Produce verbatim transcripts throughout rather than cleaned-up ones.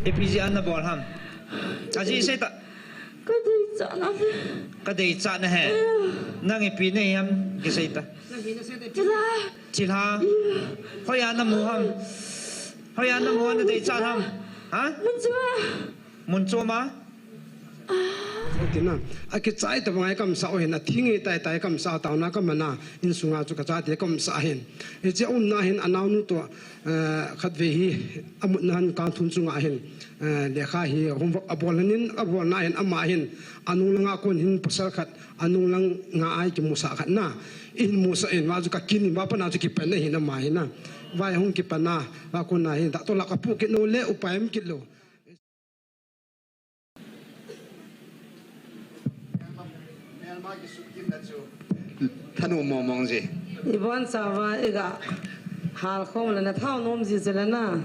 Ipi jeh a nabol ham? Ajeh sei ta. Ka deichat na he. Ka deichat na he. Nang ipi nahi ham? Kisei ta. Chilha. Chilha. Hoiya namu ham? Hoiya namu a nadeichat ham? Ha? Mun chom a. Mun chom a. Tina, akichai tabang a kamsah u hin, athi ngei tai tai kamsah, taona kaman a, insunga chu kachate kamsah hin. Hiche umna hin anaonu toh, eh, khatvei hi amutna hin kangthun chunga hin, eh, lekha hi homework abol hin, abolna hin ama hin, anung langa kon hin pasal khat, anung langa a kimusah khat na, ihin musah in, ama chu kakin in, ama pana chu kipan ahin ama hin na. Vai hung kipan a, ama kona hin, dato la kapu kit no le, upai um kit lou. Thanu mong mong ji. Ibon chauva iga hal khom le na thao nom ji ji le na.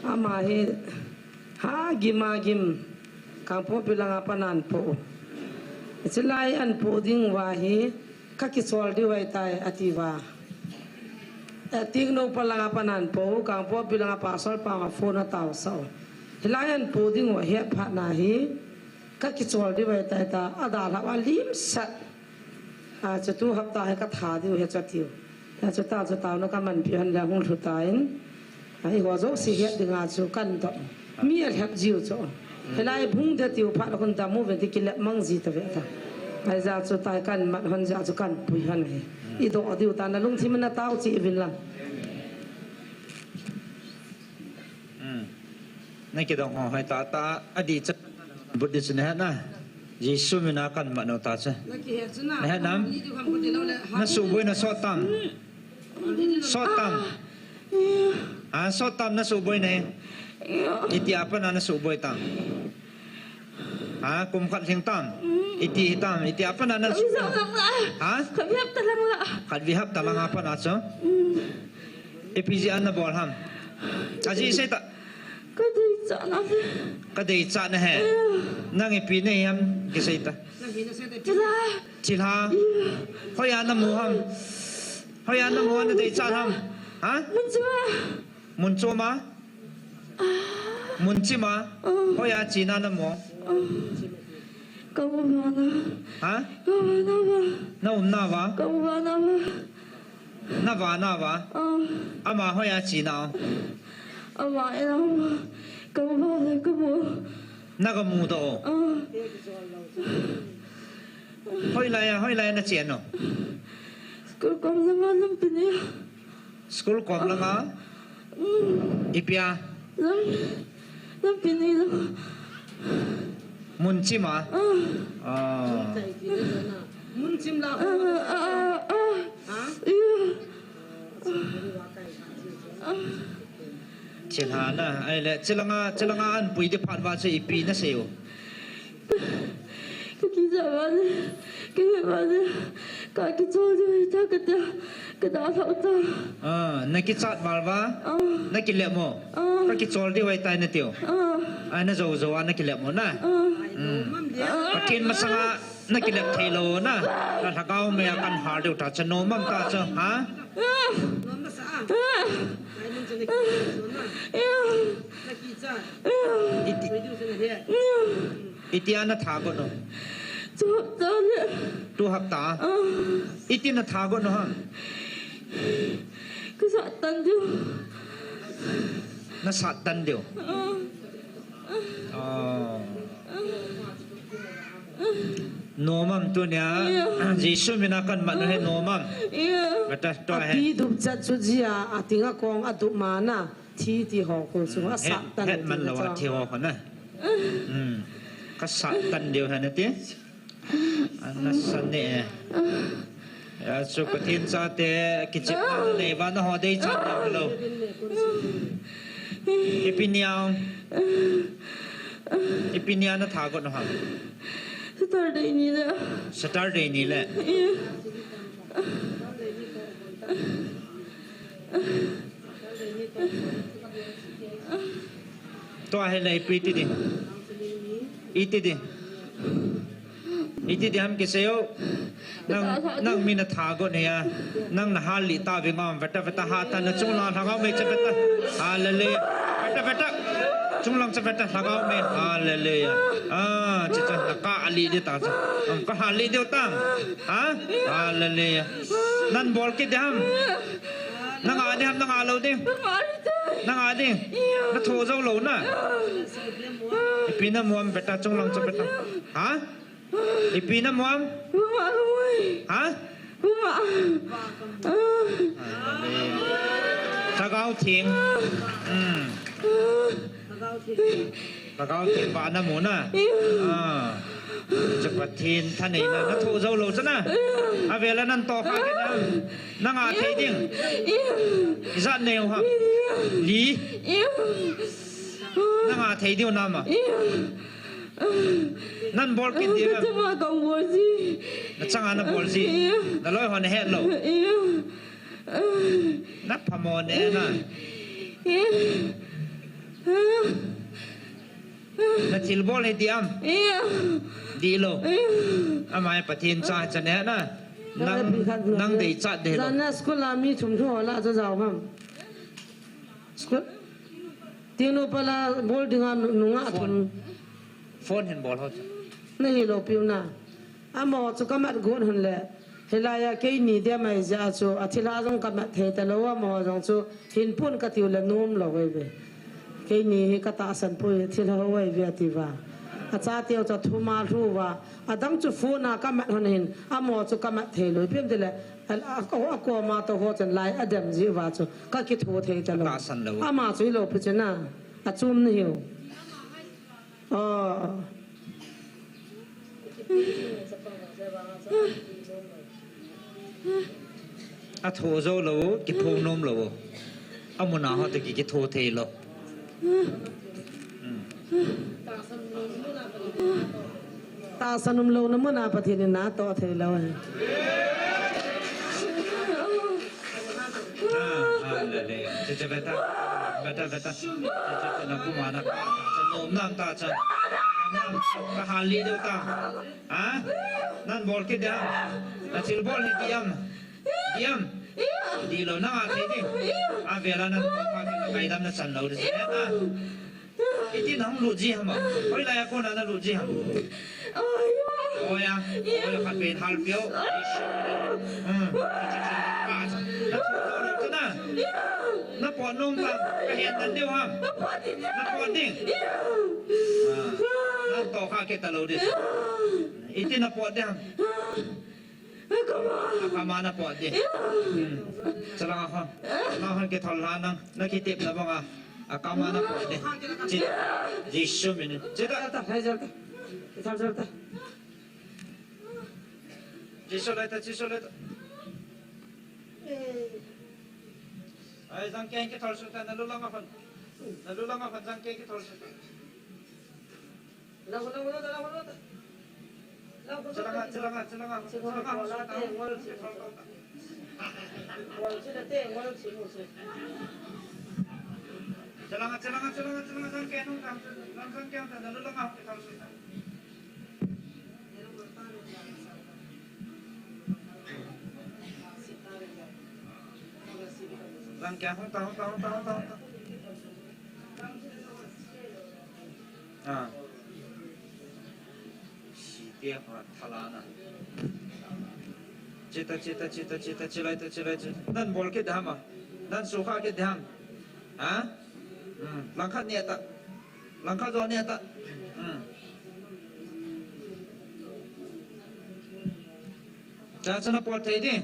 Ama hi ha gim a gim. Kangpokpi langa pan ahin po. Chilai ahin po ding uva hi. Ka kichol diu ahitai, ati uva. Eh, Tengnoupal langa pan ahin po, Kangpokpi langa pastor pa nga phone ataosah u. Hilai ahin po ding u ahet phat na hi, ka kichol diu ahitai tia, adalhah a limsat. Ah, chuti hapta hi katha diu ahi chutiu. Tia chuti chu taona kamanpi hon le hung lhu tan. Ahi, ho jouse het dinga chu kandom. Mi alhep jiu chu. Hilai bung de tiu phat hun ta mu ve ti kilep mang ji ta ve ta. Ahi jeh chu tai kaman hon jeh chu kapui hon hi. Idoh diu ta na lungthim na tao cheh uvin lang. Hmm. Na kidong ho hoi tata, adih cha. Buddhist na he na. Jesu min a kaman u ta cha. Na he nam? Na suboi na sot tam. Sot tam. Ah, sot tam na suboi na he. Iti a pan a na suboi tam. Ah, kum khat lhing tam. Iti hi tam. Iti a pan a na suboi. Ha? Khat vei hapta lang a pan a chu. Ipi jeh a nabol ham? Ajeh sei ta. Ka deichat na he. Ka deichat na he. Nang ipi nahi ham? Kisei ta. Chilha. Chilha. Hoiya namu ham? Hoiya namu a nadeichat ham? Ha? Mun chom a. Mun chom a. Mun chom a. Hoiya chena namu? Ka umna a. Ha? Ka umna a. Na umna a. Ka umna a. Na vana a. Ah. Ama hoiya chena? Ama in a. Ka vale ka mu. Na kamu doh. Ah. Hoilai a, hoilai a na chen u? School kom langa lampi nei a. School kom langa? Mm. Ipi a? Lam, lampi nei langa. Mun chom a? Ah. Ah. Mun chom la. Ah, ah, ah, ah. Ha? Iya. Ah. Chilha na, ahile, chilanga, chilanga ahin pui di phat uva chu ipi na sei u? Ka kichat val e, ka he val e, ka kichol diu ahitai kati a, ka dalhah u ta. Ah, na kichat val uva? Ah. Na kilep mo? Ah. Ka kichol diu ahitai nati u? Ah. Ai, na jou jou a na kilep mo na? Ah. Hmm. Ah. Pathen masanga na kilep thei lou na? Na lhagao mei a kan hal diu ta chu, nom am ta chu, ha? Ah. Ah. Iti, iti a na thagot u? Tu hapta le. Tu hapta? Ah. Iti na thagot u ham? Ka sat tan diu. Na sat tan diu? Ah. Ah. Nom am tunia? Iya. Jesu min a kaman u hi nom am? Iya. Bata, tua hi. Api dup chat chu jia, ating a kong a dup ma na. Thi ti ho ko chu, hmm, a sat tan het man lou a, thi ho ko na. Hmm. Ka sat tan diu ahi nati. Ana sa ne. Ya chu Pathen chate kichepna nei uva na ho deichat lou. Ipi nia? Ipi nia na thagot u ham? Saturday ni le. Saturday ni le. Tua hi le ipi ti di. Iti di. Iti di ham kisei u. Nang, nang mi na thagot u hia. Nang na hal lih ta ving am, veta veta ha ta na chung la lhagao mei cha veta. Hallelujah. Veta veta. Chunglang chapet ta, lhagao me. Hallelujah. Ah, chicha, nakah lih ding ta cha. Am, kahal lih ding tang. Ha? Hallelujah. Nan bol kit ding ham? Nanga ding ham, nanga lou ding? Nanga ding. Nathoh jou lou na. Ipi namu ham beta, chunglang chapet ta. Ha? Ipi namu ham? Ha? Lhagao Theng. Hmm. Lhagao Theng vah namu na. Ah. Chu Pathen thaneina, nathoh jou lou chu na. Avel a nan tohkha kit na. Nanga thei ding. Ijat nei u ham? Li. Nanga thei diu nam a. Nan bol kit ding. Nachanga nabol ji. Naloi hon ahet lou. Naphamo ne na. Nathilbol hi dih am? Dih lou. Ama hi Pathen cha cha ne na. Nang, nang deichat ding lou. Jana school a mi thum thu hola cha jao ham? School. Tinu pala bol dinga nu-, nunga thum. Phone hin bol ho. Nahilou piu na. Amaho chu kamat got hon le. Hilai a keini dia mai jeh a chu. Athilha jong kamat thei talou amaho jong chu. Hin pun katiu le nom lou veve. Keini hi katahsan poi thilha ho veve ati va. Achateu chu thuma lhu va. Adang chu phone a kamat hon hin. Amaho chu kamat thei lou. Ipi ham tile. A, a, a, akoma toh ho chen lai adem ji va chu. Kakitho thei talou. Atahsan lou. Ama chu hilou pi chu na. Achom nahiu. Oh. Athoh jou lou, kiphong nom lou. Amun a ho toh ki, kitho thei lou. Hmm. Tahsan um louna mun a Pathen in natoh thei lou. Ah, hallelujah. Che, che, beta. Beta, beta. Che, che, che, na kuma na. Nom nam ta cha. Nom nam. Kahal lih ding ta. Ha? Nan bol kit ding ham? Nathilbol hi dih am? Dih am? Dih lou, nanga thei ding. Avel a nan bol kit, ngaidam nachan lou ding. Iti nahung lut ji ham a? Hoilai a kona nalut ji ham? Oya, oya khat pen hal pio. Hmm. Napot nom ta, kahet nan diu ham? Napot ding. Ah, natohkha kit talou ding. Iti napot ding ham? Akama napot ding. Hmm. Chalanga hon. Chalanga hon kithol lha nang. Nakitepna banga. Akama napot ding. Che. Jesu min in. Che ta. Ta, ta, hai jal ta. Kithol jal ta. Jesu lai ta, Jesu lai ta. Ai, jang keng kithol sung ta, nalu langa hon. Nalu langa hon, jang keng kithol sung ta. Chalanga, chalanga, chalanga, chalanga. Lang kya hung ta, hung ta, hung ta, hung ta, hung ta. Ah. Siti ha thalana. Chita, chita, chita, chita, chilai ta, chilai ta. Nan bol kit dam a. Nan sukha kit dam. Ha? Hmm. Langkhat ne ta. Langkhat jo ne ta. Hmm. Cha cha napot thei ding.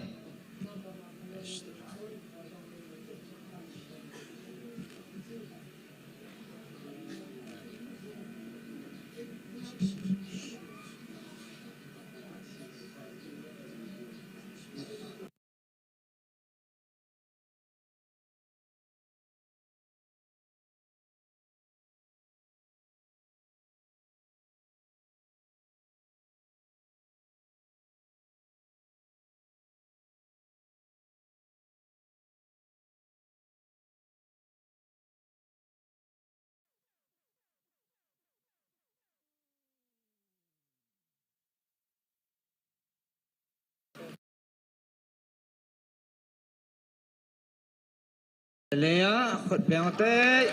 Leia, khut beng te.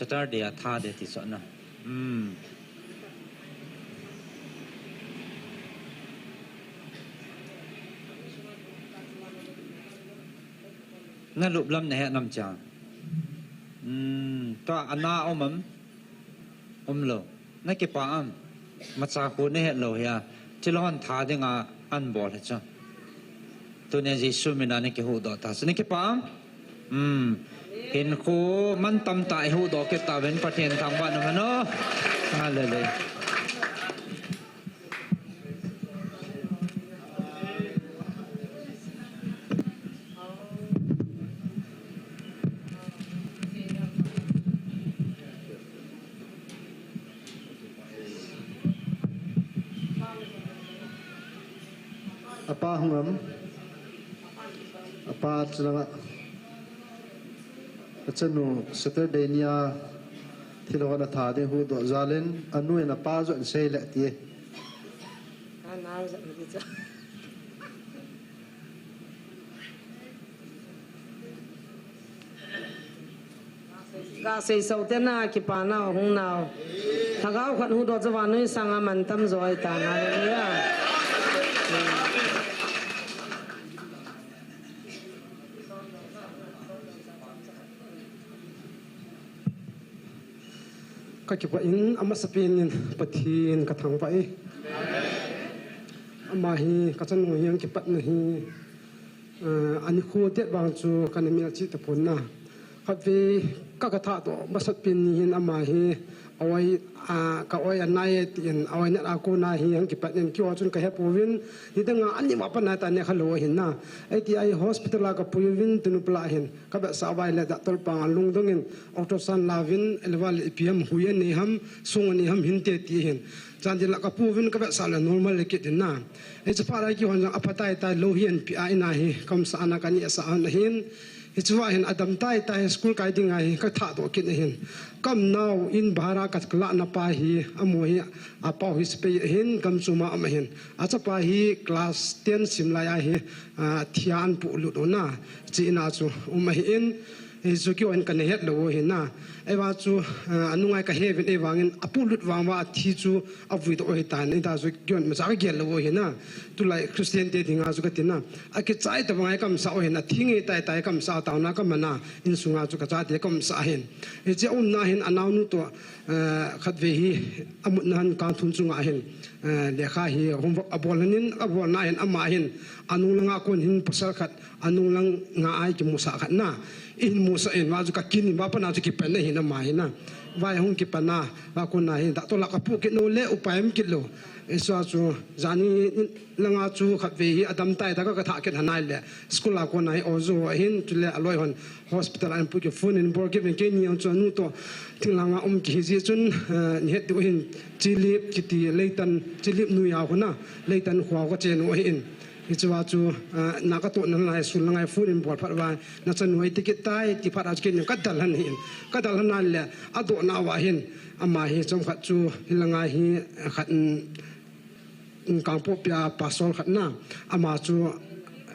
Saturday a tha de ti so na. Hmm. Na lup lam na he nam cha. Hmm. Tua ana om am? Om lo. Na kipa am? Macha khu na he lo hia. Chilhon tha dinga an bol he cha. Tunia Jesu mina na kihuhdoh ta. So na kipa am? Hmm. Hin khu man tam ta i huhdoh kit ta ven Pathen thangvah na mano. Hallelujah. Apa hung am? Apa chulanga. Achanu Saturday nia thilhon a tha ding huhdoh jal in anu in apa jong sei le ti. Ana jong ti cha. Ga sei so te na kipa nau hung nau. Lhagao khat huhdoh chu vannoi sanga man tam jo ahi ta na. Hallelujah. Ka kipah in amasapen in Pathen ka thangvah e. Ama hi ka chanu hi ang kipatna hi, eh, ani khu det vang chu ka na melchih tapon na. Khatvei ka ka thahdoh masapen ni hin ama hi a oi, a, ka oi anai e tin a oi nat a kona hi ang kipat in keiho chun ka hepouvin, nidanga ani ma pana ta ne kha lou ahin na. Ahi ti a hospital a ka puiyuvin tunu pala hin. Ka vetsah uva ahile doctor pang a lungdong in ultrasound lauvin, elval ipi ham, hui anei ham, song anei ham hinte ti ahin. Chan ding la ka puiyuvin ka vetsah le normal le kit in na. Hiche phat a keihon jong apha tai tai lou hi an pi a ina hi ka umsah ana ka nehsah ana hin. Hiche va hin adam tai tai school kai ding a hi ka thahdoh kit ahin. Ka umnau in bhara ka lahna pa hi amaho hi apau hi sepai ahin, gam chom a um ahin. Achapa hi class ten sim lai a hi, a, thia an puhlut u na. Chihna chu um ahin, hichu keihon ka na het lou u ahi na. Ahivang chu, a, anunga ka he uvin ahivangin apuhlut vang uva athi chu avui doh u ahi tan. Hita chu keihon macha ka gel lou u ahi na. Tulai Christian te dinga chu ka ti na. Akichai tabang a ka umsah u ahin, athi ngei tai tai ka umsah, taona ka man a, insunga chu ka chate ka umsah ahin. Hiche umna hin anaonu toh, a, khatvei hi amutna hin kangthun chunga hin, a, lekha hi homework abol hin, abolna hin ama hin anung langa kon hin pasal khat, anung langa a kimusah khat na. Ihin musah in, va chu ka kin in, va pana chu kipan ahin ama hin na. Va hung kipan a, va kona hin, doctor la ka pu kit nau le, upai um kit lou. Hichea chu, jani langa chu khatvei hi adam tai ta ka, ka thah kit hana le. School a kona hi ojo ahin, chule aloi hon hospital a an pu kit, phone in bol kit uvin keini jong chu anu toh thinglhang a um kihi jeh chun, eh, ni het diu ahin, Chilip kiti leitan, Chilip noiya hon a, leitan kho a ka che u ahin. Hichea chu, ah, na ka tohna lai sul langa phone in bol phat uva, na chanu ahi ti kit tai, ti phat a chu keini ka dalhan ahin. Ka dalhan a le, adohna uva hin, ama hi chomkhat chu, hilanga hi, khat, um, um, Kangpokpi a pastor khat na, ama chu,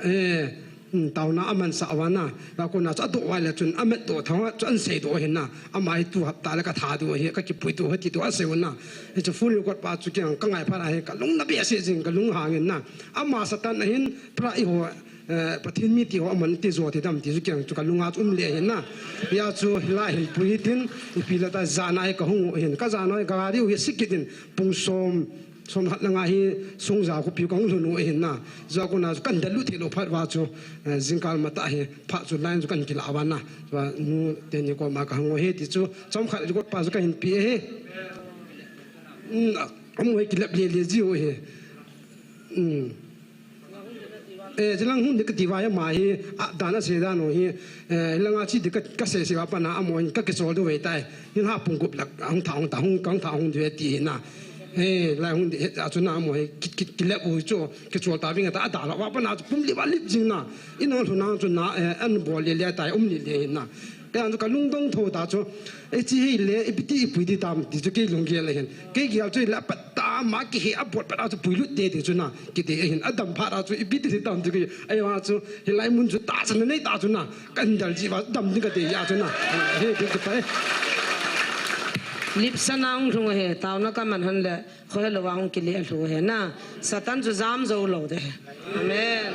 eh, um, taona amansah uva na, va kona chu adoh uva le chun, amat doh thang uva chu an seidoh u ahin na, ama hi tu hapta le ka thah diu ahi, ka kipui diu ahi ti toh asei u na. Hichu phone record pa chu keiin ka ngai phat a hi ka lung na behseh jing, ka lung hang in na. Ama Satan ahin, pra iho, eh, Pathen mi ti ho aman ti jo ti dam ti chu keiin chu ka lunga chu um le ahin na. Hia chu hilai hin pui hitin, ipi le ta jana hi ka hung u ahin. Ka jana hi ka gari u hi sikit in pung som, som khat langa hi Songja khopi ka hung lhun u ahin na. Jua kona chu kan dallut thei lou phat uva chu, eh, jingkah matah hi phat chu line chu kan kila uva na. Jua nu teni koma ka hung u ahi ti chu chomkhat record pa chu ka hin pe ahi. Um, amaho hi kilep lele jiu ahi. Um. Eh, hilang hung ding kati uva hi ama hi, a, dan asei dan u hi, eh, hilanga che ding ka, ka sei sei uva pat na amaho hin ka kichol diu ahi tai. Hin ha pung gup lak, hung tha, hung tha, hung, hung tha, hung diu ahi ti hi na. Eh, lai hung ding, he, a chu na amaho hi, ki, ki, kilep u chu, kichol ta vinge ta, adalha uva pat na chu, pum lip a lip jing na. Ina lhun a chu na, eh, an bol lele tai, um lele hi na. Kei a chu ka lungdong tho ta chu, eh, che hile, ipi ti ipui ding tam ti chu kei lunggel ahin. Kei gel chu hile apat ta, ama kihe abol pat a chu puilut te ding chu na, kiti ahin. Adam phat a chu ipi ti ding tam ti kei, ahivang chu, hilai mun chu tahsan nei ta chu na, kan dal ji uva dam ding ka ti a chu na. He, ti chu pa e. Lipsana hung lhung ahi, taona kaman hon le, khohelou a hung kile lhu ahi na. Satan chu jam jou lou ding ahi. Amen.